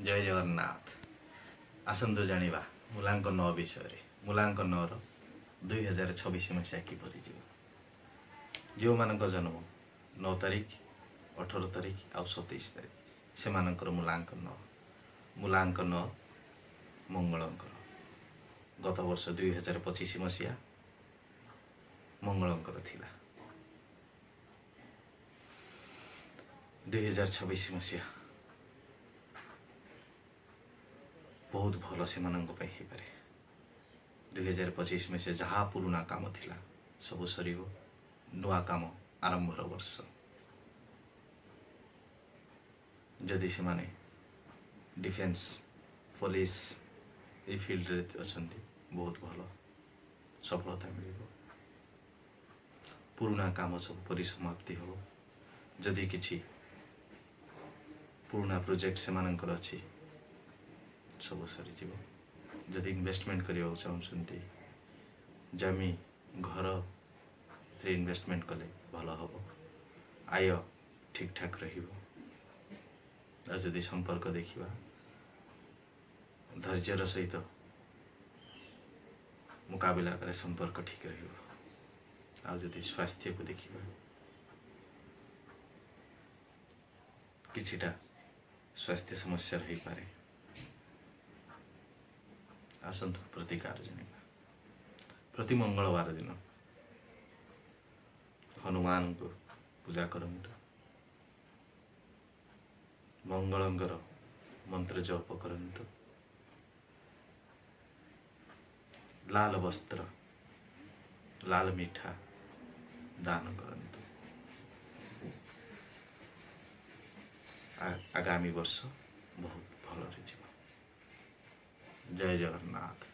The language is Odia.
ଜୟ ଜଗନ୍ନାଥ। ଆସନ୍ତୁ ଜାଣିବା ମୂଲାଙ୍କ 9 ବିଷୟରେ। ମୂଲାଙ୍କ 9ର 2026 ମସିହା କିପରି ଯିବ? ଯେଉଁମାନଙ୍କ ଜନ୍ମ 9 ତାରିଖ, 18 ତାରିଖ ଆଉ 27 ତାରିଖ, ସେମାନଙ୍କର ମୂଲାଙ୍କ 9। ମୂଲାଙ୍କ 9 ମଙ୍ଗଳଙ୍କର। ଗତ ବର୍ଷ 2025 ମସିହା ମଙ୍ଗଳଙ୍କର ଥିଲା। 2026 ମସିହା ବହୁତ ଭଲ ସେମାନଙ୍କ ପାଇଁ ହେଇପାରେ। 2025 ମସିହା ଯାହା ପୁରୁଣା କାମ ଥିଲା ସବୁ ସରିବ, ନୂଆ କାମ ଆରମ୍ଭର ବର୍ଷ। ଯଦି ସେମାନେ ଡିଫେନ୍ସ, ପୋଲିସ ଏଇ ଫିଲ୍ଡରେ ଅଛନ୍ତି, ବହୁତ ଭଲ ସଫଳତା ମିଳିବ। ପୁରୁଣା କାମ ସବୁ ପରିସମାପ୍ତି ହେବ। ଯଦି କିଛି ପୁରୁଣା ପ୍ରୋଜେକ୍ଟ ସେମାନଙ୍କର ଅଛି, ସବୁ ସରିଯିବ। ଯଦି ଇନଭେଷ୍ଟମେଣ୍ଟ କରିବାକୁ ଚାହୁଁଛନ୍ତି, ଜମି, ଘର, ଏଥିରେ ଇନଭେଷ୍ଟମେଣ୍ଟ କଲେ ଭଲ ହେବ, ଆୟ ଠିକଠାକ ରହିବ। ଆଉ ଯଦି ସମ୍ପର୍କ ଦେଖିବା, ଧୈର୍ଯ୍ୟର ସହିତ ମୁକାବିଲା କଲେ ସମ୍ପର୍କ ଠିକ ରହିବ। ଆଉ ଯଦି ସ୍ୱାସ୍ଥ୍ୟକୁ ଦେଖିବା, କିଛିଟା ସ୍ୱାସ୍ଥ୍ୟ ସମସ୍ୟା ରହିପାରେ। ଆସନ୍ତୁ ପ୍ରତିକାର ଜାଣିବା। ପ୍ରତି ମଙ୍ଗଳବାର ଦିନ ହନୁମାନଙ୍କୁ ପୂଜା କରନ୍ତୁ, ମଙ୍ଗଳଙ୍କର ମନ୍ତ୍ର ଜପ କରନ୍ତୁ, ଲାଲ ବସ୍ତ୍ର, ଲାଲ ମିଠା ଦାନ କରନ୍ତୁ। ଆଗାମୀ ବର୍ଷ ବହୁତ ଭଲରେ ଯିବ। ଜୟ ଜଗନ୍ନାଥ।